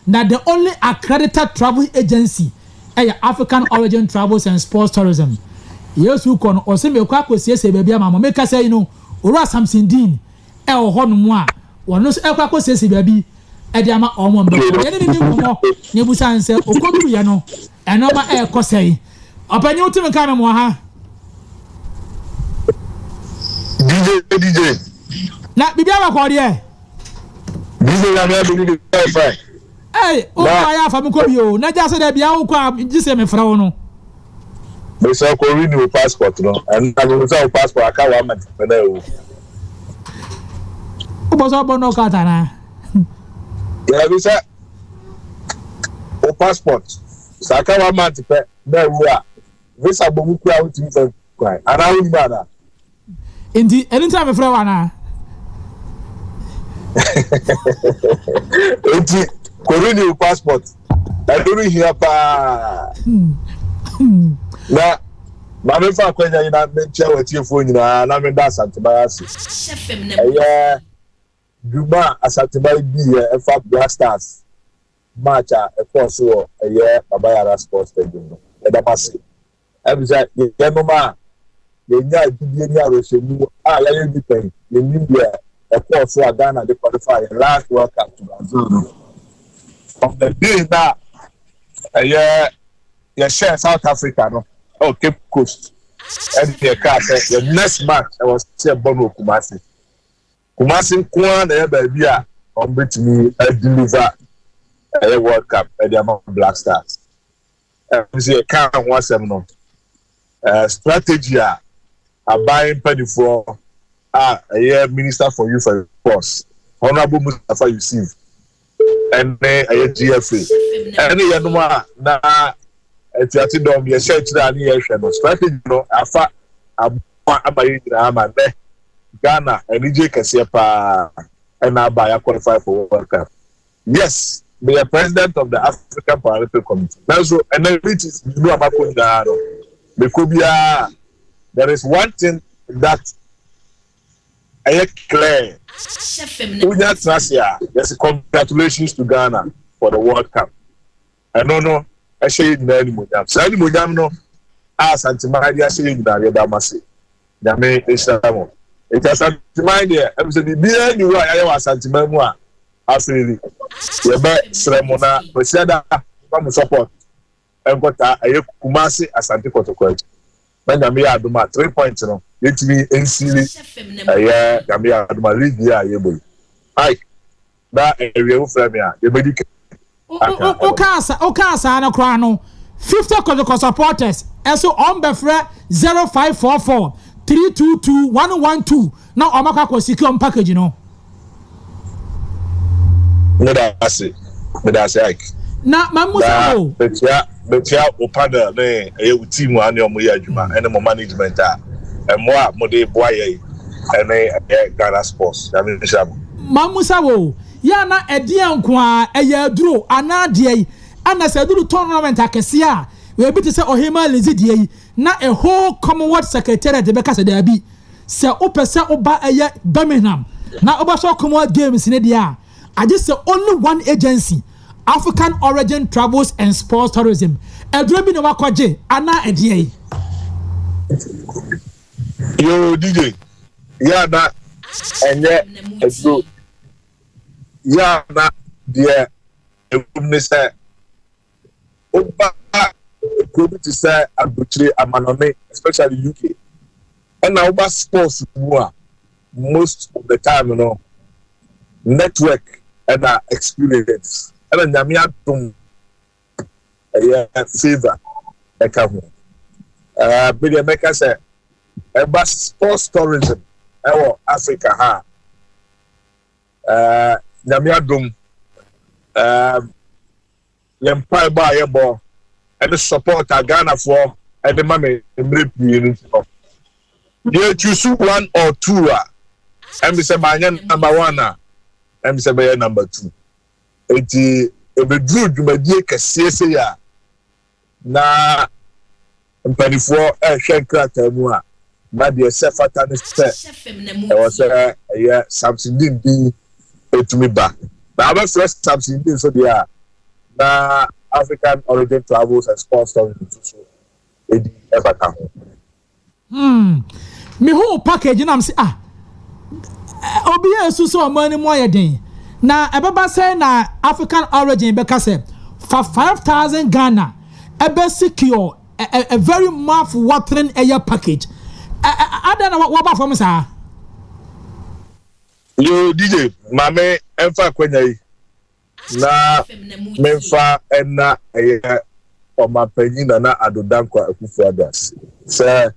Na the only accredited travel agency ɛyɛ African Origin Travels and Sports Tourism. Yesu kɔ no, ɔse mekɔ akɔsiesie baabi ama mo. Mekasa yi no, Owura Samson Dean ɛwɔ hɔ nom a wɔno nso ɛkɔ akɔsiesie baabi ɛde ama wɔn a wɔbɛkɔ. Yɛne no di nkɔmmɔ na yɛbusa no sɛ ɔkɔduruiɛ no ɛnoɔma ɛrekɔ sɛn. Ɔpanyin wotumi nka me mmoa ha? DJ DJ. Na biribi abakɔ deɛ. DJ nyame adi bi bɛyɛ fine. Ɛy, wokɔ ayɛ afa me kɔ bi o. Na gya sɛ dɛ bia wokɔ a gye sɛ mefrɛ wo no. Mesɛ kɔ renew passport no. Ɛna mehu sɛ wo passport aka one month pɛ na awu. Wobɔ sɛ wobɔ knockout anaa? Yɛbi sɛ wo passport sɛ aka one month pɛ na awu a visa bɔ mu kura wotumi fɛ kwan anaa wonim anaa? Nti ɛno nti na mefrɛ wo anaa? Nti kɔ renew passport ɛno no hia paa na maame fa akwanya yi na menkyia w'atiefoɔ nyinaa na meda Asanteman ase. Ɛyɛ dwuma a Asanteman diiɛ ɛfa Black Stars match a ɛkɔɔ so wɔ ɛyɛ Baba Yara Sports Stadium no, yɛda mo ase. Ɛfiri sɛ yɛnom a yɛnyaa gyidie ne awerɛhyɛmu a yɛayɛ nnipa yi, yɛnim deɛ ɛkɔɔ so a Ghana de qualify yɛn last World Cup to Brazil no. From the day na ɛyɛ yɛhyɛɛ South Africa no ɛwɔ Cape Coast ɛne yɛkaa sɛ yɛn next match ɛwɔ sɛ yɛbɔ no wɔ Kumasi. Kumasi nko ara na ɛyɛ baabi a wɔbɛtumi adeliver ɛyɛ World Cup ɛde ama Black Stars. Ɛno sɛ yɛkaa ho asɛm no, strategy a aban mpanimfoɔ a ɛyɛ Minister for Youth and Sports, Honourable Mustapha Ussif, ɛne ɛyɛ GFA, ɛne yɛnom a na atuate dɔm yɛhyɛ akyire a ne yɛhwɛ no, strategy no afa aboa ama yɛn nyinaa ama nnɛ Ghana anigye kɛseɛ paa ɛna aba yɛ qualify for World Cup. Yes, meyɛ president of the African Paralympic Committee. Nanso ɛnɛ meetings mmienu a makɔ nyinaa no, mekɔ biara there is one thing that ɛyɛ clear. Wonya tena ase a, yɛsɛ congratulations to Ghana for the World Cup. Ɛno no ɛhyɛ yɛn nyinaa animuonyam. Saa animuonyam no a Asanteman de ahyɛ yɛn nyinaa, yɛda mo ase. Nyame nhyira mo. Enti Asanteman deɛ, ɛm sɛ biribiara nni hɔ a yɛayɛ wɔ Asanteman mu a afei yɛbɛsrɛ mo na Kwasiada ma mo support nkɔtaa ɛyɛ Kumasi Asante Kɔtɔkɔ akyi na Nyame yɛ adom a 3 points no yɛntumi nsili ɛyɛ Nyame yɛ adom a league yi a yɛbɔ yi. Ike na awie wofrɛ me a yɛbɛdi aka. Wokaa saa no koraa no, 50 Kɔtɔkɔ supporters ɛso ɔn bɛfrɛ 0544 322 112 na ɔmo akɔ akɔ secure ɔmo package no. Meda ase, meda ase, Ike. Na mamusa na o. Metua wo panel ne ɛyɛ wo team a ne ɔmo yɛ adwuma ɛne mo management a ɛmmoa a mode boa yɛn ɛne ɛyɛ Ghana sports. Nyame nhyira mo. Mamusa wo yɛ na ɛdeɛ nko a ɛyɛ aduro anaa deɛ yi ɛna sɛ aduru tournament akɛseɛ a ebi te sɛ Ɔhema Lizzy deɛ yi na a whole Commonwealth Secretariat bɛka sɛ daabi, sɛ wopɛ sɛ woba ɛyɛ Birmingham na wobɛsɔ Commonwealth Games ne deɛ a, agye sɛ only one agency, African Origin Travels and Sports Tourism. Aduro bi na wakɔgye anaa ɛdeɛ yi? Yo, DJ, yɛ na ɛnyɛ aduro. Yɛ na deɛ ɛwom ne sɛ woba kuro bi te sɛ aburokyire amanɔne, especially UK, ɛna woba sports mu a, most of the time no network ɛna experience ɛna Nyame adom ɛyɛ favour ɛka ho. Bi deɛ mɛka sɛ ɛba sports tourism ɛwɔ Africa ha, Nyame adom, yɛn mpaebɔ a yɛbɔ ɛne support a Ghanafoɔ ɛde ma me mmerɛ pii no nti no, yɛ choose one or two a, ɛmi sɛ maanyɛ number one a, ɛmi sɛ bɛyɛ number two. Eti ebeduru dwumadie kɛseɛ sɛ yɛ a na mpanimfoɔ ɛrehwɛ nkrataa mu a, na deɛ sɛ fata ne sɛ ɛwɔ sɛ ɛyɛ Samson Din din etumi ba na abɛfrɛ Samson Din so deɛ a. Na African Origin Travels and Sports Tourism nso so edi ɛbata ho. Mehuu package na mese, ah, obi a esu sɛ ɔmo anim ayɛ den na ɛbɛba sɛ na African Origin bɛka sɛ fa 5,000 Ghana ɛbɛ secure a very mouth watering ɛyɛ package. Adan na wɔba fam saa? Yo, DJ, maame, ɛnfa akwanya yi na memfa ɛna ɛyɛ Ɔmanpanyin Nana Addo Dankwa Akufo-Addo ase sɛ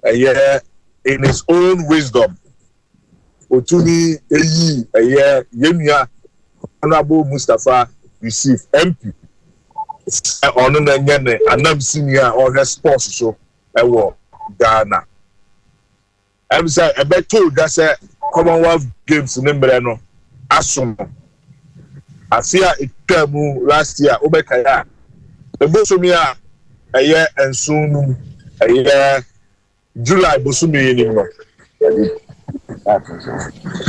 ɛyɛ in his own wisdom otumi eyi ɛyɛ yɛn nua Honourable Mustapha Yusuf MP sɛ ɔno na nyɛ ne anamsini a ɔhwɛ sports so ɛwɔ Ghana. Sɛ ɛbɛtɔ dwa sɛ Commonwealth Games ne mmerɛ no aso no, afe a etwa mu last year, wobɛkae a, ebosomi a ɛyɛ 7 no mu, ɛyɛ July bosomi yi nim no,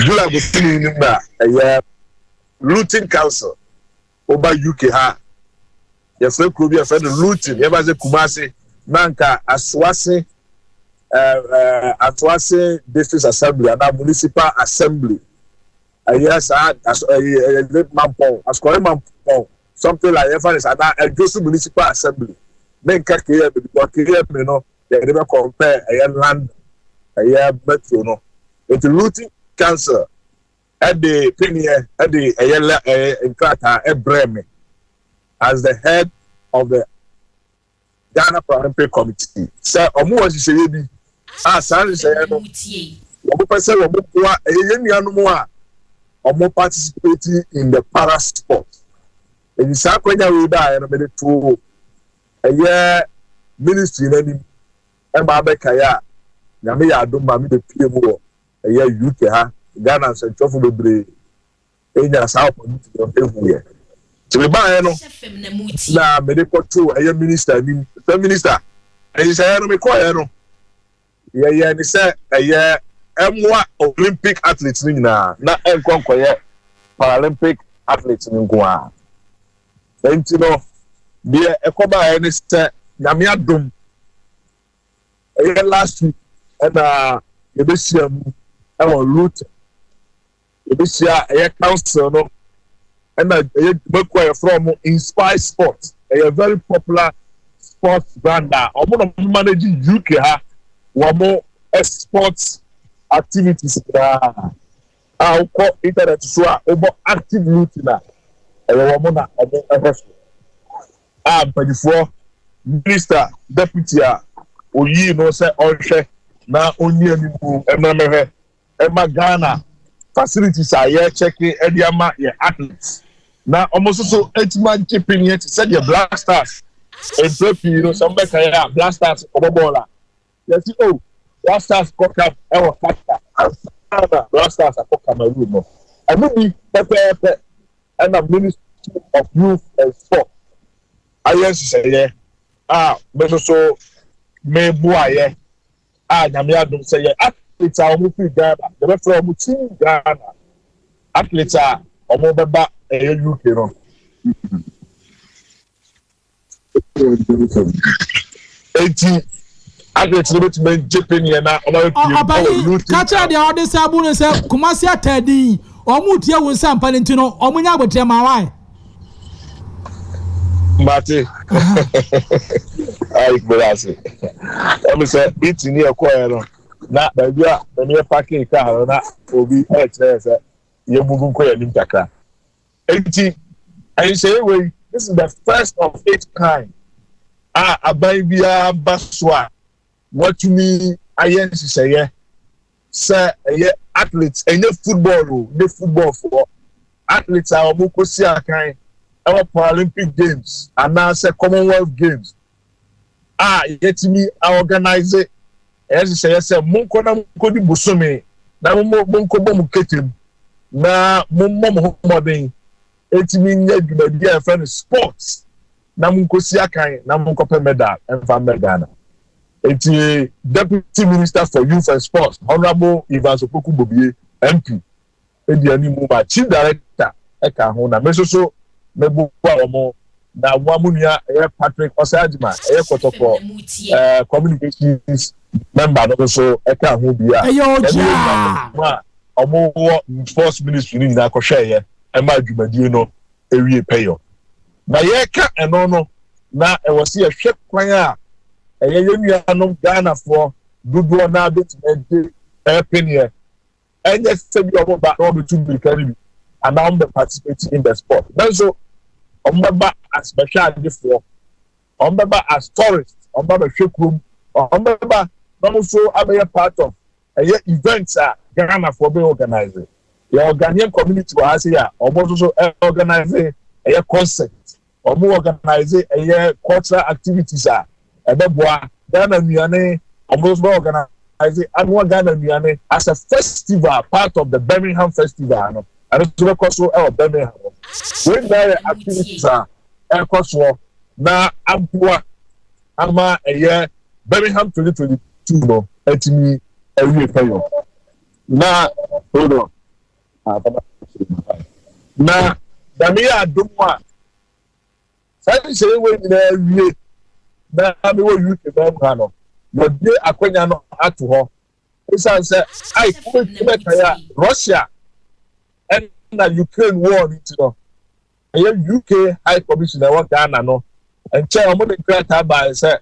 July bosomi yi nim na ɛyɛ Luton Council. Woba UK ha, yɛfrɛ kuro bi yɛfrɛ no Luton. Yɛba sɛ Kumase na nka Asoase ɛɛ ɛɛ Asoase District Assembly anaa Municipal Assembly, ɛyɛ saa aso ɛyɛ ɛyɛ Mampɔn, Asokɔre Mampɔn, something like yɛfa ne saa, na Ɛdwoso Municipal Assembly. Ne nka KMA, because KMA no yɛde bɛ compare ɛyɛ London, ɛyɛ metro no. Eti Luton Council ɛde piniɛ ɛde ɛyɛ lɛ ɛyɛ nkrataa ɛbrɛ me as the head of the Ghana Paralympic Committee sɛ ɔmo wɔ nhyehyɛeɛ bi a saa nhyehyɛeɛ no wɔn pɛ sɛ wɔn boa ɛyɛ yɛn nuanom a wɔn participate in the para sport. Eyi saa akɔnya wei baayɛ no, mede to ɛyɛ ministry n'anim ɛma abɛkaeɛ a Nyame yɛ adom ma mi bɛ pie mu wɔ ɛyɛ UK ha. Ghana nsɛntwerɛfo bebree enya saa opportunity no ehu yɛ. Tí mi baayɛ no na mede kɔto ɛyɛ minister anim sɛ, minister, nhyehyɛeɛ no mekɔɛ no, yɛyɛ ne sɛ ɛyɛ ɛmoa Olympic athletes no nyinaa na ɛnkɔ nkɔyɛ Paralympic athletes no nko ara. Nti no deɛ ɛkɔbaeɛ ne sɛ, Nyame adom, ɛyɛ last week ɛna yɛbɛhyia mu ɛwɔ Luton. Yɛbɛhyia ɛyɛ council no ɛna ɛyɛ dwumakuo a yɛfrɛ ɔmo Inspire Sport. Ɛyɛ very popular sports brand a ɔmo na ɔmo manage UK ha wɔn sports activities nyinaa a wokɔ internet so a wobɔ Active Luton a, ɛyɛ wɔn na ɔmo ɛhwɛ so. A mpanyinfoɔ, minister deputy a oyii no sɛ ɔnhwɛ na onni anim mmerɛmɛhwɛ ɛma Ghana facilities a yɛrekyɛke ɛde ama yɛ athletes na wɔn nso so etumi agye panyin te sɛdeɛ Black Stars mpere pii no, sɛ wɔbɛka yɛ a, Black Stars kɔbɔ bɔɔl a, yɛsi o, Black Stars kɔ camp ɛwɔ Qatar ansa na Black Stars akɔ Cameroon no. Ɛno bi pɛpɛɛpɛ ɛna Ministry of Youth and Sport ayɛ nhyehyɛeɛ a me nso so meboayɛ a Nyame adom sɛ yɛ athletes a wɔn firi Ghana, yɛbɛfrɛ wɔn Team Ghana athletes a wɔn bɛba ɛyɛ UK no. Eti athletes no bɛtumi agye panyin na wɔn abɛpie mu ɛwɔ Ɔpanyin Luton. Kakyɛ deɛ ɔde sɛ abu no sɛ Kumasi atadin ɔmo tie wo nsa mpa ne nti no ɔmo nya abotire ma wae. Mate ayi gbere ase ɛmi sɛ meeting ni ɛkɔɛ no na baabi a mɛmi yɛ parking car no na obi ɛkyerɛ yɛ sɛ yɛ move nkɔ yɛ anim kakra. Eti ɛnhyɛn wei, this is the first of its kind a aban biara ba so a wɔatumi ayɛ nhyehyɛeɛ sɛ ɛyɛ athletes, ɛnyɛ football o, ɛnyɛ football foɔ, athletes a wɔn kɔ si akan ɛwɔ Paralympic Games anaasɛ Commonwealth Games a yɛtumi organize ɛyɛ nhyehyɛeɛ sɛ monkɔ na monkɔ di bosome na mo monkɔ bɔ mo ketem na mommɔ mo ho mmɔden etumi nyɛ dwumadi a yɛfrɛ no sports na monkɔ si akan na monkɔpɛ medal ɛmfa mmɛ Ghana. Eti Deputy Minister for Youth and Sports, Honourable Evans Opoku Bobie MP, edi anim ma chief director ɛka ho na me nso so. meboa wɔn na wɔn mo nua ɛyɛ Patrick Osei Agyemang, ɛyɛ Kɔtɔkɔ communications member no nso ɛka ho bi a ɛyɛ ɛne ogya wɔn a wɔwɔ sports ministry no nyinaa kɔhwɛɛyɛ ɛma dwumadie no ewie pɛyɔ. Na yɛreka ɛno no, na ɛwɔ sɛ yɛhwɛ kwan a ɛyɛ yɛn nuanom Ghanafoɔ dodoɔ naa bɛtumi agye ɛpeneɛ. Ɛnyɛ sɛ bi a wɔn ba na wɔbɛtu mmirika no bi anaa wɔn bɛ participate in the sport, nanso wɔn bɛba as bɛhwɛ adefoɔ, wɔn bɛba as tourists, wɔn ba bɛhwɛ kurom, wɔn bɛba na wɔn nso abɛyɛ part of ɛyɛ events a Ghanafoɔ bɛ organize. Yɛ Ghanaian community wɔ ha se a wɔn nso so organize ɛyɛ concert, wɔn organize ɛyɛ cultural activities a ɛbɛboa Ghana nnuane, wɔn nso bɛ organize anoa Ghana nnuane as a festival, part of the Birmingham Festival no. Ɛno nso bɛkɔ so ɛwɔ Birmingham. Wɔn nyinaa yɛ activities a ɛkɔ soɔ na aboa ama ɛyɛ Birmingham 2022 no atumi awie pɛyɔ. Na hold on. Ah, na dame yɛ adom a saa nhyehyɛeɛ wɔ nyinaa wie na mewɔ UK man mu ha no, wɔbie akonnwa no ato hɔ ɛsiane sɛ ai wobɛkae a Russia ɛna Ukraine war no nti no, ɛyɛ UK High Commission ɛwɔ Ghana no nkyɛn wɔn de nkrataa baa sɛ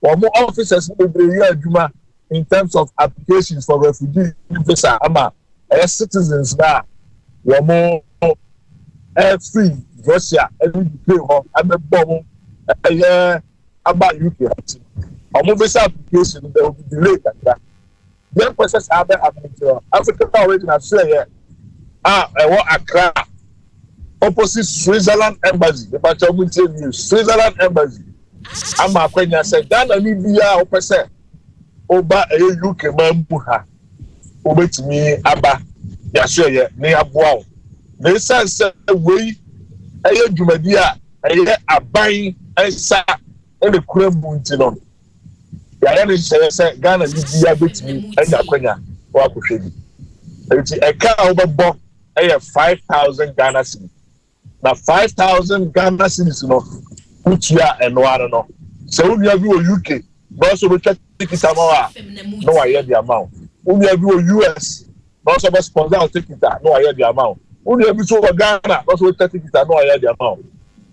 wɔn officers no bebree yɛ adwuma in terms of applications for refugee visa ama ɛyɛ citizens na wɔn ɛfiri Russia ɛne Ukraine hɔ ɛbɛbɔ wɔn ɛyɛ aba UK ha ti wɔn visa application there will be delay kakra. Yɛn pɛ sɛ saa bɛ abɛnti Africa Origin asoɛyɛ a ɛwɔ Accra opposite Switzerland Embassy, nipakyɛ ɔmo ntie news, Switzerland Embassy ama akwanya sɛ Ghana ni biara a wɔpɛ sɛ ɔba ɛyɛ UK man mu ha, wobɛtumi aba yɛasoɛyɛ ne aboa wo. Na esan sɛ wei ɛyɛ dwumadi a ɛyɛ aban nsa ɛna kura mu nti no, yɛayɛ ne nhyehyɛeɛ sɛ Ghana ni biara bɛtumi anya akwanya na wakɔhwɛ bi. Nti ɛka a wobɛbɔ ɛyɛ 5,000 Ghana cedis, na 5,000 Ghana cedis no wotua ɛno ara no, sɛ wo nua bi wɔ UK na ɔsɛ obɛtwa ticket ama wo a, na wayɛ de ama wo. Wo nua bi wɔ US na ɔsɛ ɔbɛ sponsor wo ticket a, na wayɛ de ama wo. Wo nua bi nso wɔ Ghana na ɔsɛ ɔbɛtwa ticket a, na wayɛ de ama wo.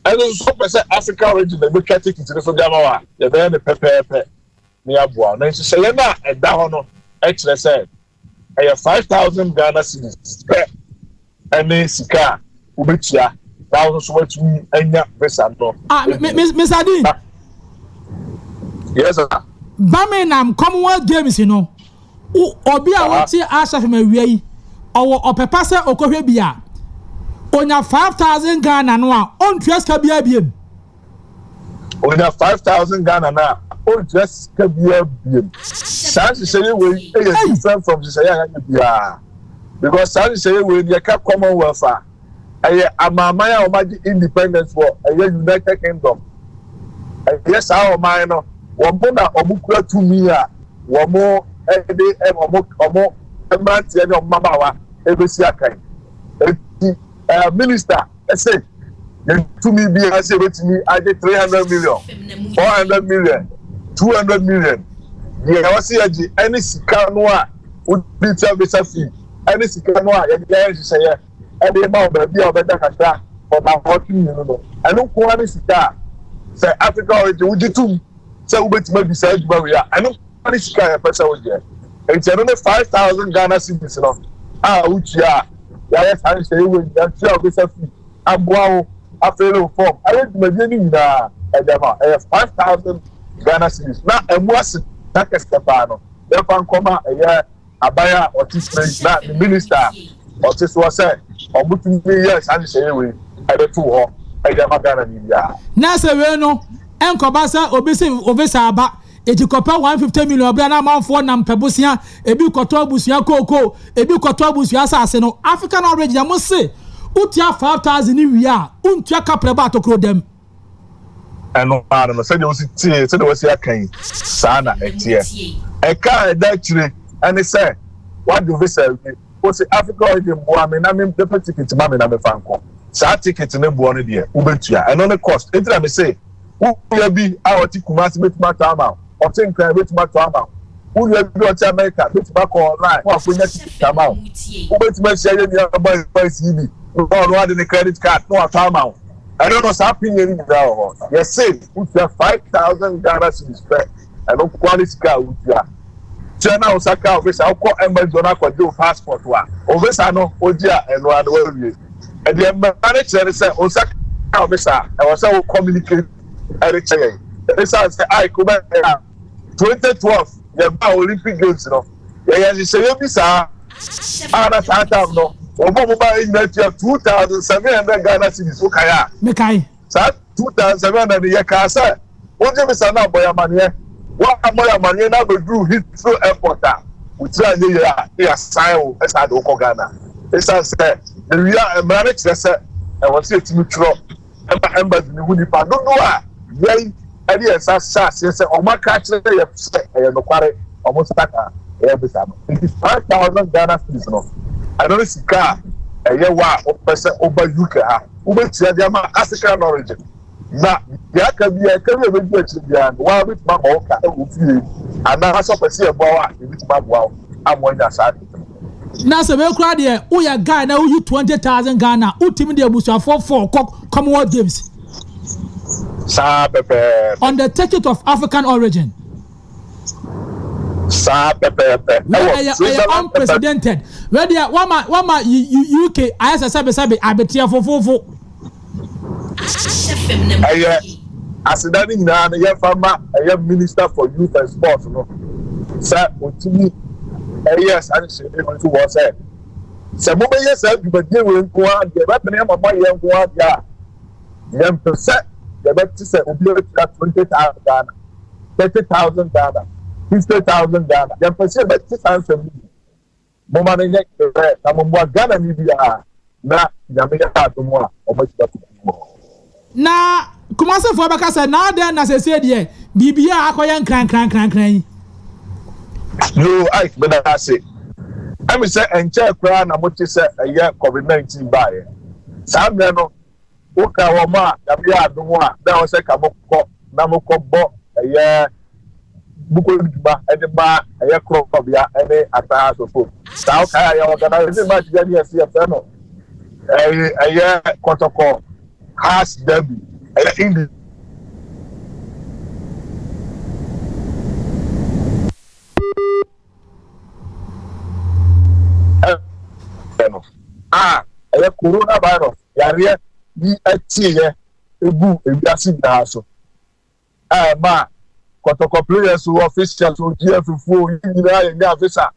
Ɛno nso pɛ sɛ Africa Origin na ebɛtwa ticket no so de ama wo a, yɛbɛyɛ no pɛpɛɛpɛ na yɛaboa wo. Na nhyehyɛeɛ no a ɛda hɔ no ɛkyerɛ sɛ ɛyɛ 5,000 Ghana cedis pɛ ɛne sika a wobɛtua na wo nso watumi anya visa no. Ah, Mr Dean. Yes sir. Birmingham Commonwealth Games no, obi a wote ahyɛ fam awia yi ɔwɔ ɔpɛpa sɛ ɔkɔhwɛ bi a, onya 5,000 Ghana no a, ɔntua sika biara biem? Onya 5,000 Ghana na ɔntua sika biara biem. Saa nhyehyɛeɛ wei yɛ different from nhyehyɛeɛ a yɛayɛ biara, because saa nhyehyɛeɛ wei no, yɛka Commonwealth a, ɛyɛ amaaman a wɔagye independence wɔ ɛyɛ United Kingdom. Ɛyɛ saa ɔman no wɔn na wɔn kura tumi a wɔn de wɔn mmeranteɛ ne wɔn mmabaawa ebesi akan. Eti minister ɛsɛ yɛn tumi biara sɛ ebetumi agye 300 million, 400 million, 200 million. Deɛ ɛwɔ sɛ yɛgye ɛne sika no a wodi tua visa fee, ɛne sika no a yɛde yɛ nhyehyɛeɛ ɛde ma wo baabi a wɔbɛda kakra ɔna ɔtwe mmienu no. Ɛno nko ara ne sika a sɛ Africa Origin wogye tum sɛ wobɛtumi adi saa adwuma wei a, ɛno nko ara ne sika a yɛpɛ sɛ wogye. Nti ɛno ne 5,000 Ghana cedis no a wotua a yɛayɛ saa nhyehyɛeɛ wei nyinaa, tua wo visa fee, aboa wo afei ne wo form, ayɛ dwumadie no nyinaa ɛde ama. Ɛyɛ 5,000 Ghana cedis na ɛmu ase na kɛseɛ paa no yɛmfa nkɔma ɛyɛ aban a ɔte sere na ne minister a ɔte soɔ sɛ ɔmotumi yɛ saa nhyehyɛeɛ wei ɛde to hɔ ɛde ama Ghana ni biara. Na sɛ wei no ɛnkɔba sɛ obi sɛ obi sɛ aba eti kɔpɛ 150 million ɔbɛn na amanfoɔ nam pɛ bosia, ebi kɔtɔ abusua kooko, ebi kɔtɔ abusua asase no, African Origin mo se wotua 5,000 ni wie a, wontua kaprɛ ba atokuro dɛm. Ɛno ara no, sɛdeɛ wosi tie, sɛdeɛ wosi aka yi, saa na ɛteɛ. Ɛka a ɛda akyire ɛne sɛ wagye visa awie, wosi Africa Origin boa me na me bɛpɛ ticket ma me na mefa nkɔ. Saa ticket no boɔ no deɛ wobɛtua. Ɛno ne cost. Enti na mese wo nua bi a ɔte Kumasi bɛtumi atɔ ama wo, ɔte Nkran bɛtumi atɔ ama wo, wo nua bi a ɔte America bɛtumi akɔ online na wakɔnya ticket ama wo. Wobɛtumi ahyia yɛn nua boys boys yi bi na ɔno ade ne credit card na watɔ ama wo. Ɛno no saa piniɛ no nyinaa wɔ hɔ. Yɛse wotua 5,000 Ghana cedis pɛ. Ɛno nko ara ne sika a wotua. Tua na wo nsa ka wo visa, wokɔ embassy hɔ na akɔgye wo passport a, wo visa no wogye a ɛno ara no woawie. Deɛ mmara no kyerɛ ne sɛ wo nsa ka wo visa a, ɛwɔ sɛ wo communicate de kyerɛ yɛn. Ɛsiane sɛ Ike wobɛkae a, 2012 yɛbaa Olympic Games no, yɛyɛ nhyehyɛeɛ bi saa a na saa time no wɔn a wɔbaeɛ nyinaa tua 2,700 Ghana cedis, wokae a? Mekae. Saa 2007 no, yɛkaa sɛ, Wogye visa no a, bɔ yɛn amanneɛ. Woammɔ yɛn amanneɛ na abɛduru Heathrow Airport a, wo tiri anyɛ yie a, na yɛasan wo san de wo kɔ Ghana. Esiane sɛ yɛwie a, mmara no kyerɛ sɛ ɛwɔ sɛ yɛtumi twerɛ ma embassy no hu nnipa dodoɔ a yɛn de yɛn nsa hyɛ aseɛ sɛ wɔaka akyerɛ yɛn sɛ ɛyɛ nokware, wɔn nsa ka yɛn visa no. Enti 5,000 Ghana cedis no, ɛno ne sika a ɛyɛ wo a wopɛ sɛ woba UK ha. Wobɛtua de ama African origin, na deɛ aka biara, ɛka bi a ɛbɛdi akyire biara no, wo ara wobɛtumi abɔ wo ka wɔ wo fie, anaasɛ wopɛ sɛ yɛboa wo a, yɛbɛtumi aboa wo ama woanya saa tete no. Na sɛ wei koraa deɛ, woyɛ guy na woyi 20,000 Ghana a, wotumi de abusuafoɔ four kɔ Commonwealth Games. Saa pɛpɛɛpɛ. On the ticket of African origin. Saa pɛpɛɛpɛ. Wei Ɛwɔ ɛyɛ ɛyɛ Switzerland embassy. unprecedented. Wei deɛ wama wama UK ayɛ sɛ sɛbesɛbe abeteɛ fofoofo. Ɛyɛ aseda no nyinaa no yɛmfa ma ɛyɛ Minister for Youth and Sports no sɛ ɔtumi ɛyɛɛ saa nhyehyɛeɛ no nso wɔ sɛ sɛ mobɛyɛ saa dwumadie wei nko ara deɛ ɛbɛpene ama moayɛ nko ara deɛ a yɛmpɛ sɛ yɛbɛte sɛ obi atua 20,000 Ghana, 30,000 Ghana, 50,000 Ghana. Yɛmpɛ sɛ yɛbɛte saa nsɛm no bi. Momma no nyɛ clear na mommoa Ghanani biara na Nyame yɛ adom a wɔatumi akɔ kurom hɔ. Na Kumasefoɔ bɛka sɛ, Na adɛn na seesei deɛ biribiara akɔyɛ nkrankrankrankran yi? Yoo Ike meda ase. Ɛmi sɛ ɛnkyɛɛ koraa na mote sɛ ɛyɛ covid 19 baeɛ. Saa mmerɛ no Woka wɔn a Nyame yɛ adom a na ɛwɔ sɛ ka mokɔ na mokɔ bɔ ɛyɛ mokɔ di dwuma ɛde ma ɛyɛ korɔbea ɛne Accra House of Hope. Saa wokae a yɛ organize match bi ɛne yɛse yɛfrɛ no ɛyɛ ɛyɛ Kɔtɔkɔ Hearts Derby ɛyɛ Indi no a ɛyɛ coronavirus yareɛ yi teeɛ guu ewiase nyinaa so a ɛmaa kɔtɔkɔ players o, officials o, GF foɔ o, yɛn nyinaa yɛnyaa visa,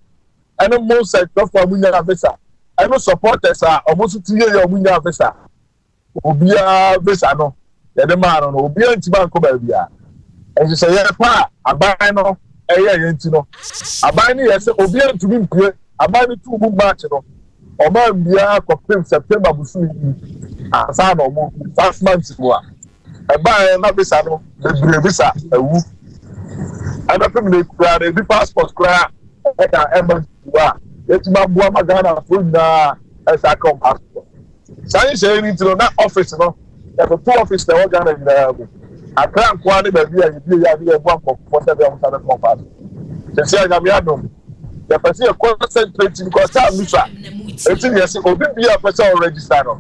ɛne mo nsɛntwerɛfoɔ a monyaa visa, ɛne supporters a wɔn nso ti yie a wɔnyaa visa. Obiara visa no yɛde maa no no, obiara ntumi ankɔ baabiara. Nhyehyɛeɛ pa a aban no yɛeɛ nti no, aban no yɛɛ sɛ obiara ntumi mpue. Aban no too mu March no, wɔn biara kɔpem September bosome yi ansa na wɔn 5 months mu a ɛbaeɛ na visa no bebree visa awu. Ɛbɛpem ne koraa no, ebi passport koraa ɛda ɛma a yɛtumi aboa ma Ghanafoɔ nyinaa ɛsa aka wɔn passport. Saa nhyehyɛeɛ no nti no, na office no, yɛtoto office na ɛwɔ Ghana nyinaa mu. Accra nko ara ne baabi a yɛbie yɛ a ne yɛboa nkurɔfoɔ sɛ ɛbɛyɛ wɔn nsa bɛka wɔn passport. Seesei a Nyame adom, yɛpɛ sɛ yɛ concentrate because time no sua. Enti ne yɛse obi biara a ɔpɛ sɛ ɔregister no,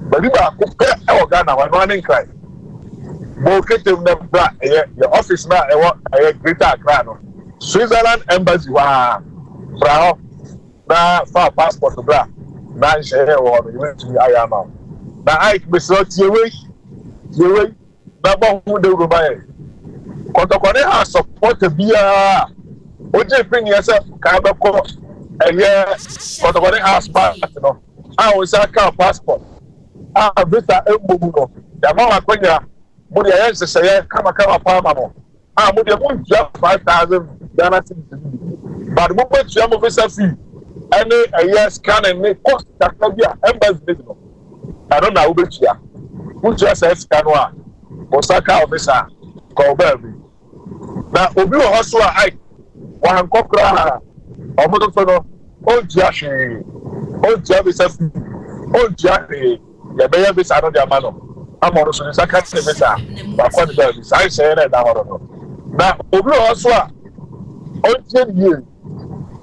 baabi baako pɛ ɛwɔ Ghana hɔ, ɛno ara ne Nkran. Bɔ ketem na bra ɛyɛ yɛ office no a ɛwɔ ɛyɛ Greater Accra no, Switzerland Embassy hɔ ara, bra hɔ. Na fa passport bra na nhyehyɛe a ɛwɔ hɔ no yɛbɛtumi ayɛ ama wo. Na Ike mesrɛ wo tie wei, tie wei na bɔ ho dawuro ma yɛn. Kɔtɔkɔ ne ha supporter biara a ogyee peneɛ sɛ kaa bɛkɔ ɛyɛ kɔtɔkɔ ne ha smart no a wo nsa kaa passport a visa mmɔ mu no, yɛama wo akwanya, mo de yɛayɛ nhyehyɛeɛ kamakama paa ma mo. A mo deɛ montua 5,000 Ghana cedis no bi, but mobɛtua mo visa fee ɛne ɛyɛ scanning ne cost kakra bi a embassy ne no, ɛno na wobɛtua. Wotua saa sika no a, wo nsa ka wo visa a, kɔ wo baabi. Na obi wɔ hɔ so a ai wankɔ koraa, ɔmo nso no ɔntua hwee, ɔntua visa fee, ɔntua hwee. Yɛbɛyɛ visa no de ama no ama ɔno so ne nsa ka ne visa, wakɔ ne baabi. Saa nhyɛeɛ no ɛda hɔ no, na obi wɔ hɔ so a ɔntie ne yie.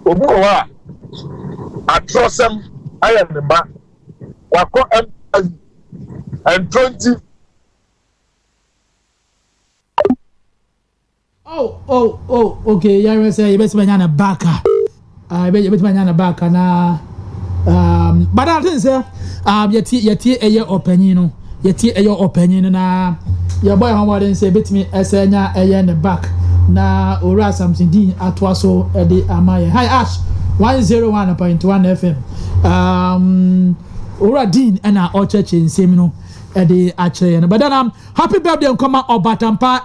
Obi wɔ hɔ a atorɔsɛm ayɛ ne ma, wakɔ embassy ɛntorɔ nti. Oh, okay. Yɛrɛ sɛ yɛbɛtumi anya ne back a, yɛbɛtumi anya ne back na but I think sɛ yɛtie ɛyɛ ɔpanyin no, yɛtie ɛyɛ ɔpanyin no na yɛbɔ yɛn ho mmɔden sɛ yɛbɛtumi ɛsɛ nya ɛyɛ ne back na Owura Samson Dean atoa so ɛde ama yɛn. Hi, Ash 101.1 FM. Owura Dean ɛna ɔkyerɛkyerɛ nsɛm no ɛde akyerɛ yɛn no. But then happy birthday nkɔma Ɔbatampa.